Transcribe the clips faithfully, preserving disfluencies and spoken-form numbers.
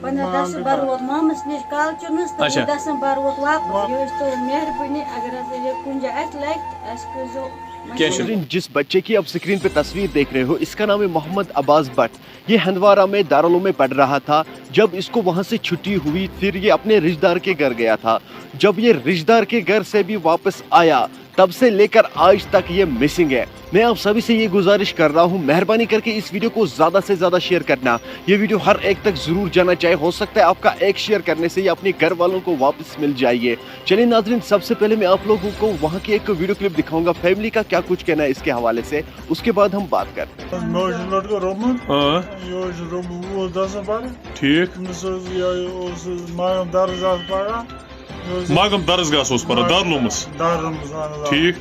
پنٛداہ دَسمبر ووت مامس نِش کالچنس تہٕ اچھا۔ وُہ دَسمبر ووت واپس۔ یہِ ٲسۍ تُہٕنٛز مہربٲنی، اگر حظ یہِ کُنہِ جایہِ اَسہِ لَگہِ، اَسہِ کٔرۍزیو کینٛہہ چھُنہٕ۔ مشورٕ۔ جس بچے की अब स्क्रीन पे तस्वीर देख रहे हो, इसका नाम है मोहम्मद अब्बास भट्ट। ये हंदवारा में दारुल उलूम में पढ़ रहा था। जब इसको वहां से छुट्टी हुई, फिर ये अपने रिश्तेदार के घर गया था। जब ये रिश्तेदार के घर से भी वापस आया, तब से लेकर आज तक ये मिसिंग है। मैं आप सभी से ये गुजारिश कर रहा हूँ, मेहरबानी करके इस वीडियो को ज़्यादा से ज़्यादा शेयर करना। ये वीडियो हर एक तक ज़रूर जाना चाहिए। हो सकता है आपका एक शेयर करने से ये अपने घर वालों को वापस मिल जाएगी। चलिए नाजरीन, सबसे पहले मैं आप लोगों को वहाँ की एक वीडियो क्लिप दिखाऊंगा, फैमिली का क्या कुछ कहना है इसके हवाले से, उसके बाद हम बात करते हैं। مےٚ حظ چھُ لٔڑکہٕ روٚمُت۔ آ۔ یہِ حظ چھُ روٚمُت وُہ دَسمبر۔ ٹھیٖک۔ أمِس حظ یہِ اوس حظ ماگم درسگاہَس پَران۔ یہِ اوس ماگم درسگاہَس اوس پَران، ماگم دارالعلومَس۔ دارالعلومَس، اَہَن حظ، آ۔ ٹھیٖک۔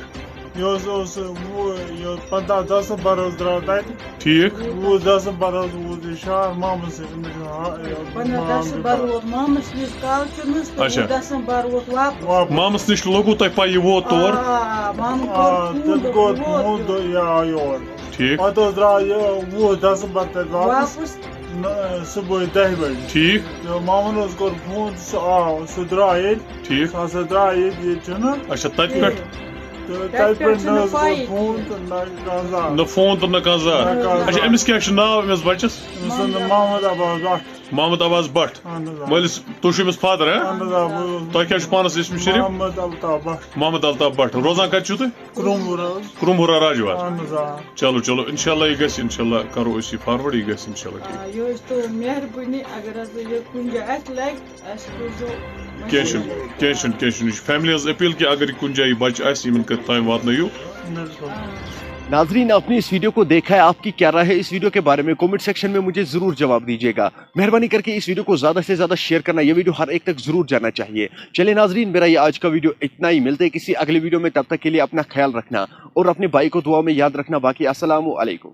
یہِ اوس، اوس وُہ، یہِ پنٛداہ دَسمبر حظ درٛاو تَتہِ۔ ٹھیٖک۔ وُہ دَسمبر حظ ووت یہِ شہر مامَس سۭتۍ۔ أمِس چھُ ہا-، یہِ پنٛداہ مام دَسمبر بیٚمار۔ ووت مامَس نِش کالچنَس تہٕ اچھا۔ وُہ دَسمبر ووت واپس۔ واپس۔ مامَس نِش لوٚگوُ تۄہہِ پَے یہِ ووت تور؟ آ، آ، مامَن آ، کوٚر فون تٔمۍ دوٚپ کوٚر یہِ ووت فون، یور۔ دوٚپ، یہِ آو یور۔ ٹھیٖک۔ پَتہٕ حظ درٛاو یہِ وُہ دَسمبر تَتہِ واپس۔ واپس۔ نہ، صُبحٲے دَہہِ بَجہِ۔ ٹھیٖک۔ تہٕ مامَن حظ کوٚر فون، سُہ آو، سُہ درٛاو ییٚتہِ۔ ٹھیٖک۔ سُہ ہسا درٛاو ییٚتہِ، ییٚتہِ چھُنہٕ۔ اچھا، تَتہِ پٮ۪ٹھ؟ تہٕ تَتہِ تَتہِ پٮ۪ٹھ پٮ۪ٹھ نہ چھُنہٕ حظ کوٚر پَیی۔ فون تہٕ نہ کانٛہہ زانٛہہ۔ نہ فون تہٕ نہ کانٛہہ زانٛہہ۔ نہ کانٛہہ اچھا، زانٛہہ۔ أمِس کیٛاہ چھُ ناو أمِس بَچَس؟ أمِس چھُ ناو محمد عباس بٹ۔ محمد عباس بٹ۔ اہن حظ، آ۔ مٲلِس، تُہۍ چھِو أمِس فادر، ہہ؟ اہن حظ، آ، بہٕ حظ۔ تۄہہِ کیٛاہ چھُ پانَس اسمِ شریٖف؟ محمد الطاف بٹ۔ محمد الطاف بٹ۔ روزان کَتہِ چھِو تُہۍ؟ کرٛوٚم وُرا حظ۔ کرٛوٚم وُرا راجوار۔ اہن حظ، آ۔ چلو، چلو، اِنشاءاللہ یہِ گژھِ، اِنشاءاللہ کَرو أسۍ یہِ فاروٲڈ، یہِ گژھِ اِنشاءاللہ ٹھیٖک۔ آ، یہِ حظ چھِ تُہٕنٛز مہربٲنی، اگر حظ یہِ کُنہِ جایہِ اَسہِ لَگہِ، اَسہِ کٔرۍزیو کینٛہہ چھُنہٕ، مَشوَرٕ۔ کینٛہہ چھُنہٕ، کینٛہہ چھُنہٕ۔ یہِ چھِ فیملی ہٕنٛز اپیل کہِ اگر یہِ کُنہِ جایہِ یہِ بَچہٕ آسہِ، یِمَن کٔرۍ تام واتنٲیِو۔ بِلکُل۔ ناظرین، آپ نے اس वीडियो को देखा है, आपकी क्या राय है इस वीडियो के बारे में? कमेंट सेक्शन में मुझे जरूर जवाब दीजिएगा। मेहरबानी करके इस वीडियो को ज्यादा से ज्यादा शेयर करना, ये वीडियो हर एक तक जरूर जाना चाहिए। चलिए नाजरीन, मेरा ये आज का वीडियो इतना ही। मिलते हैं किसी अगले वीडियो में, तब तक के लिए अपना ख्याल रखना और अपने भाई को दुआ में याद रखना। बाकी अस्सलाम वालेकुम।